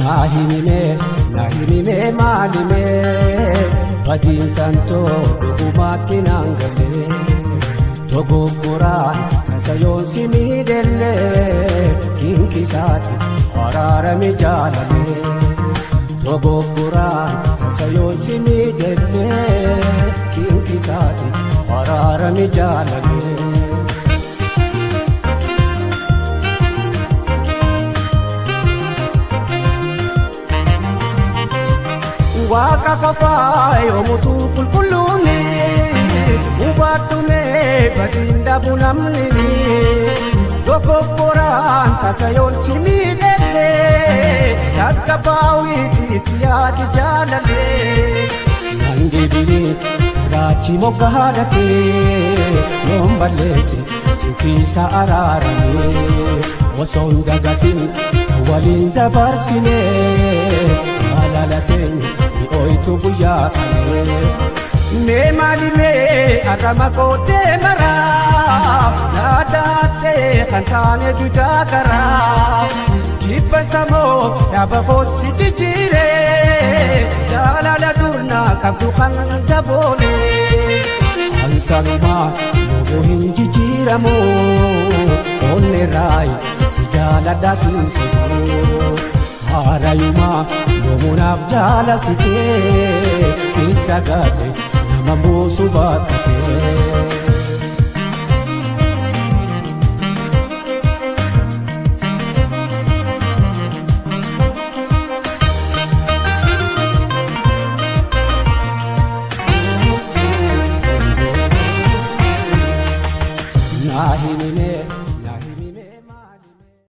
Naa himime maalime badiin tantoo dhugumaatti naan galee dogoggoraan tasa yoon si miidhellee siinqisaati araarame jaalallee dogoggoraan tasa yoon si miidhellee siinqisaati araarame jaalallee. Waaqa qofaa yoomutu qulqulluuni hubattume badiin dhabu namni dogoggoraan tasa yoon si miidhellee tasgabaawiitti yaadi jaalallee. Nan deebi'ee firaachi moggaadhatee yoon balleesse sinfiisa araaramee osoo hin dagatin tan waliin dabarsinee jaalalateen. Oitu guyyaa kanee mee maalimee arrama kootee maraa yaadattee kan taane dudaa karaa jibba samoo dhaaba koossi jijjiiree jaalala durnaa qabdu kan daboolee ansanumaa yoomuu hin jijjiiramu onnee raayi si jaaladhaa siin sobu. Haarayumaa yoomuunaaf jaalatitee siis dagaate nama buusu bakkatee.